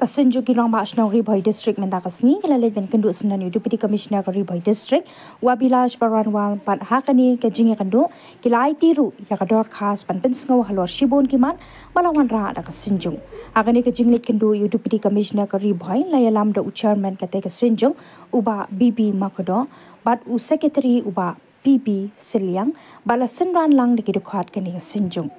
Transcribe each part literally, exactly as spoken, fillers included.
Ka Synjuk ki Rangbah Shnong Ri Bhoi District mynta ka sngi ka la leit ban kynduh syndon ïa u Deputy Commissioner ka Ri Bhoi District, u Abhilash Baranwal, bad ha kane ka jingïakynduh ki la aiti ruh ïa ka dorkhas ban pynsngew halor shibun ki mat ba la wanrah da ka Synjuk. Ha kane ka jingleit kynduh ïa u Deputy Commissioner ka Ri Bhoi la ïalam da u Chairman katei ka Synjuk, u Bah B B Makdoh, bad u Secretary, u Bah P B Sylliang, ba la synran lang da ki dkhot kane ka Synjuk.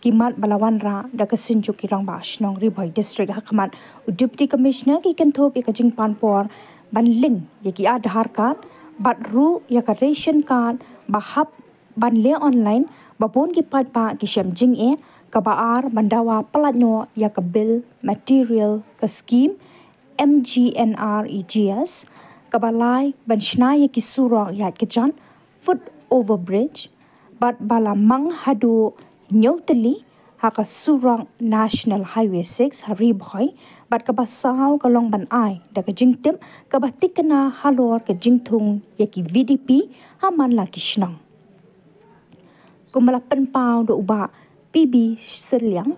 Ki mat ba la wanrah da ka Synjuk ki Rangbah Shnong Ri Bhoi District ha khmat u Deputy Commissioner ki kynthup ïa ka jingpanpor ban link ïa ki Aadhaar card bad ruh ïa ka ration card ba hap ban leh online, ba bun ki paidbah ki shem jingeh, kaba ar ban dawa pyllait noh ïa ka bill material ka skim M G N R E G S, kaba lai ban shna ïa ki surok ïaid kjat, foot over bridge, bad ba la mang haduh hynñiew tylli ha ka surok National Highway six ha Ri Bhoi, bad kaba saw ka long ban ai da ka jingtip kaba thikna halor ka jingthung ïa ki V D P ha man la ki shnong. Kumba la pynpaw da u Bah P B Sylliang,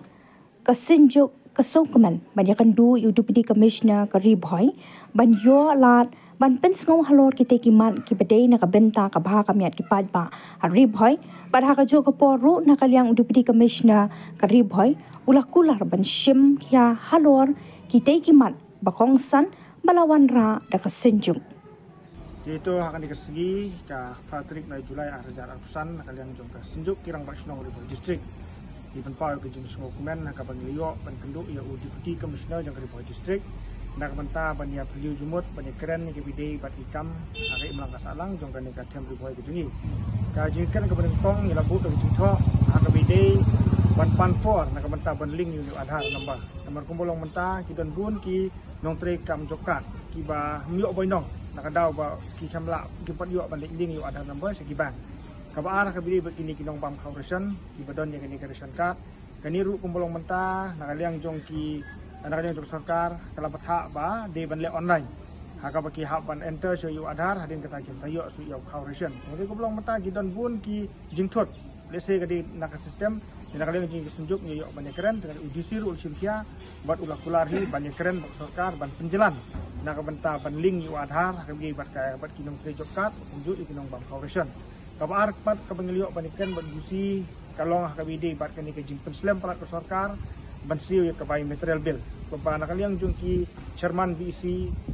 ka Synjuk ka sngewkmen ban ïakynduh ïa u Deputy Commissioner ka Ri Bhoi ban ïoh lad ban pynsngew halor kitei ki mat kiba dei na ka bynta ka bha ka miat ki paidbah ha Ri Bhoi, bad ha kajuh ka por ruh na ka liang u Deputy Commissioner ka Ri Bhoi u la kular ban shim khia halor kitei ki mat ba kongsan ba la wanrah da ka Synjuk. Ïa ito ha kane ka sngi ka phra tarik na Julai ar hajar arphew san, na ka liang jong ka Synjuk ki Rangbah Shnong Ri Bhoi District, ngi pynpaw ïa ka jingsngewkmen ha kaba ngi la ïoh ban kynduh ïa u Deputy Commissioner jong ka Ri Bhoi District na ka bynta ban ïa phylliew jingmut ban ïa kren ïa kiba dei bad ki kam ha ka imlang ka sahlang jong kane ka them Ri Bhoi ka jong ngi. Ka jingkren kaba nyngkong ngi la buh da ka jingthoh ha kaba dei ban pan por na ka bynta ban link ïa u Aadhaar number. Namar kumba long mynta ki don bun ki nongtrei kam job card kiba ym ïoh buh noh na ka daw ba ki kham lah, kim pat ïoh ban link ïa u Aadhaar number sha ki bank. Kaba ar ha kaba dei bad kine ki nongbam khaw ration kiba don ïa kane ka ration card. Kane ruh kumba long mynta na ka liang jong ki, na ka liang jong ka sorkar ka la bthah ba dei ban leh online ha kaba ki hap ban enter sha ïa u Aadhaar, hadien kata kin sa ïoh sha ïa u khaw ration. Kane kumba long mynta ki don bun ki jingthut. Lehse ka dei na ka system, na ka liang jong ka Synjuk ngi ïoh ban ïakren, te ka dei u D C ruh u la shim khia bad u la kular hi ban ïakren bad ka sorkar ban pynjlan na ka bynta ban link ïa u Aadhaar ha kaba dei bad ka, bad ki nongtrei job card, kumjuh ïa ki nongbam khaw ration. Kaba ar pat kaba ngi la ïoh ban ïakren bad u D C ka long ha kaba dei bad kane ka jingpynslem palat ka sorkar ban siew ïa ka bai material bill. Kaba na ka liang jong ki chairman V E C,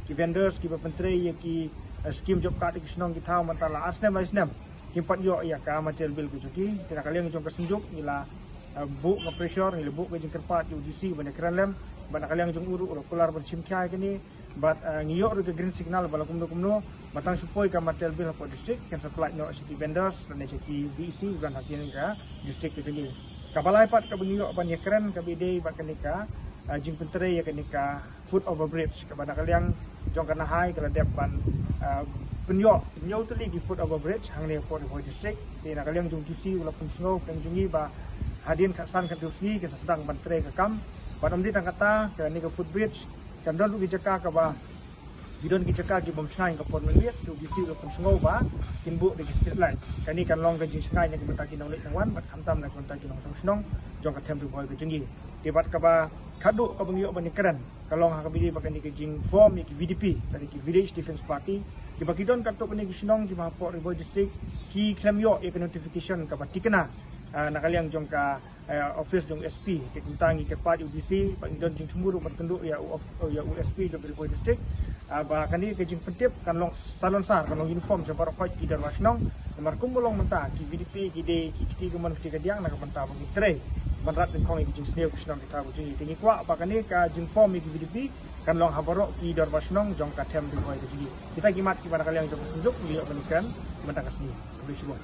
ki vendors kiba pyntrei ïa ki, eh, skim job card ïa ki shnong ki thaw mynta la ar snem lai snem kim pat ïoh ïa ka material bill ka jong ki. Te na ka liang jong ka Synjuk ngi la, eh, buh ka pressure, ngi la buh ka jingkyrpad ïa u D C ban ïakren lem, bad na ka liang jong u ruh u la kular ban shim khia ïa kane, bad, eh, ngi ïoh ruh ka green signal ba la kumno kumno ba tang shu poi ka material bill hapoh district kan sa pyllait noh sha ki vendors lane sha ki V E C ba don ha kane ka district ka jong ngi. Kaba lai pat kaba ngi ïoh ban ïakren kaba dei bad kane ka, eh, jingpyntrei ïa kane ka foot over bridge kaba na ka liang jong ka Nahai ka la dep ban, ah, pynïoh hynñiew tylli ki foot over bridge hangne hapoh Ri Bhoi District. Te na ka liang jong u D C u la pynsngew ka jong ngi ba hadien khatsan khathynriew sngi kin sa sdang ban trei ka kam. Bad ym dei tang kata, kane ka foot bridge kan don ruh ki jaka kaba, ki don ki jaka ki bym shngaiñ ka por mynmiet, te u D C u la pynsngew ba kin buh da ki street light. Kane kan long ka jingshngaiñ na ka bynta ki nongleit nongwan bad khamtam na ka bynta ki nongshong shnong jong ka them Ri Bhoi ka jong ngi. Te bad kaba khadduh kaba ngi ïoh ban ïakren ka long ha kaba dei bad kane ka jingform ïa ki V D P, kane ki Village Defence Party, kiba ki don katto katne ki shnong kiba hapoh Ri Bhoi District ki khlem ïoh ïa ka notification kaba thikna, ah, na ka liang jong ka, eh, office jong S P. Te kumta ngi kyrpad ïa u D C ba ngi don jingthmu ruh ban kynduh ïa u of-, ïa u S P jong ka Ri Bhoi District, ah, ba kane ka jingpyntip kan long salonsar, kan long uniform sha baroh khoit ki dorbar shnong. Namar kumba long mynta ki V D P ki dei ki kti kamon kti kadiang na ka bynta ba ki trei ban rat dyngkhong ïa ki jingsniew ki shnong kita ba jong ngi. Te ngi kwah ba kane ka jingform ïa ki V D P kan long ha baroh ki dorbar shnong jong ka them Ri Bhoi ka jong ngi. Kita ki mat kiba na ka liang jong ka Synjuk ngi ïoh ban ïakren mynta ka sngi. Khublei shibun.